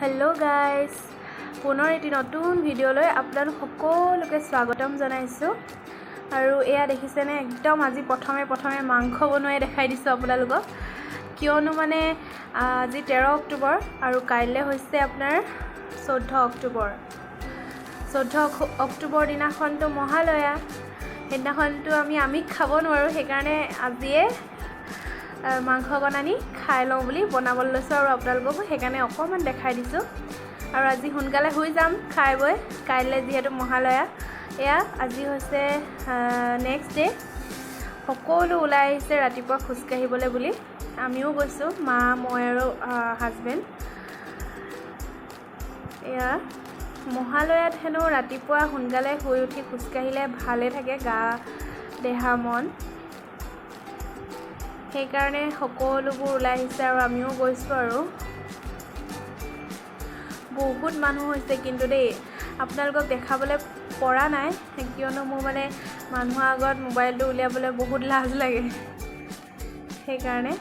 Hello' guys, পুনৰ এটি নতুন ভিডিঅ'লৈ আপোনালোক সকলোকে স্বাগতম জনাইছোঁ। আৰু এয়া দেখিছেনে, একদম আজি প্ৰথমে প্ৰথমে মাংস বনোৱাই দেখাই দিছোঁ আপোনালোকক। কিয়নো মানে আজি 13 অক্টোবৰ আৰু কাইলৈ হৈছে আপোনাৰ 14 অক্টোবৰ। 14 অক্টোবৰ দিনাখনতো মহালয়া, সেইদিনাখনতো আমি আমিষ খাব নোৱাৰোঁ, সেইকাৰণে আজিয়ে মাংস অকণ আনি খাই লওঁ বুলি বনাবলৈ লৈছোঁ আৰু আপোনালোককো সেইকাৰণে অকণমান দেখাই দিছোঁ। আৰু আজি সোনকালে শুই যাম খাই বৈ, কাইলৈ যিহেতু মহালয়া। এয়া আজি হৈছে নেক্সট ডে'। সকলো ওলাই আহিছে ৰাতিপুৱা খোজকাঢ়িবলৈ বুলি, আমিও গৈছোঁ, মা, মই আৰু হাজবেণ্ড। এয়া মহালয়াত হেনো ৰাতিপুৱা সোনকালে শুই উঠি খোজকাঢ়িলে ভালে থাকে গা, দেহা, মন, সেইকাৰণে সকলোবোৰ ওলাই আহিছে আৰু আমিও গৈছোঁ। আৰু বহুত মানুহ হৈছে কিন্তু দেই, আপোনালোকক দেখাবলৈ পৰা নাই, কিয়নো মোৰ মানে মানুহৰ আগত মোবাইলটো উলিয়াবলৈ বহুত লাজ লাগে, সেইকাৰণে।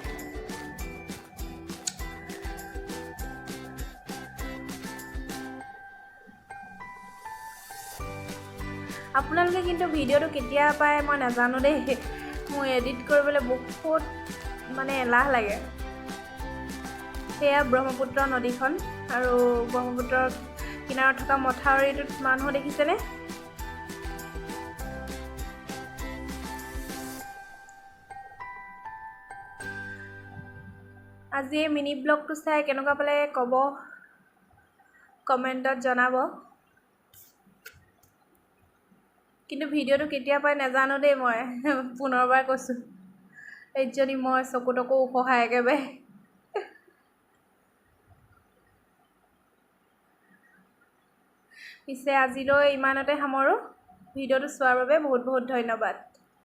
আপোনালোকে কিন্তু ভিডিঅ'টো কেতিয়া পায় মই নাজানো দেই, মোৰ এডিট কৰিবলৈ বহুত মানে এলাহ লাগে। সেয়া ব্ৰহ্মপুত্ৰ নদীখন আৰু ব্ৰহ্মপুত্ৰৰ কিনাৰত থকা মথাউৰিটোত মানুহ দেখিছেনে? আজি এই মিনি ব্লগটো চাই কেনেকুৱা পালে ক'ব, কমেণ্টত জনাব। কিন্তু ভিডিঅ'টো কেতিয়া পায় নাজানো দেই, মই পুনৰবাৰ কৈছোঁ। এইজনী মই চকু তকু ওখহাই একেবাৰে। পিছে আজিলৈ ইমানতে সামৰোঁ। ভিডিঅ'টো চোৱাৰ বাবে বহুত বহুত ধন্যবাদ।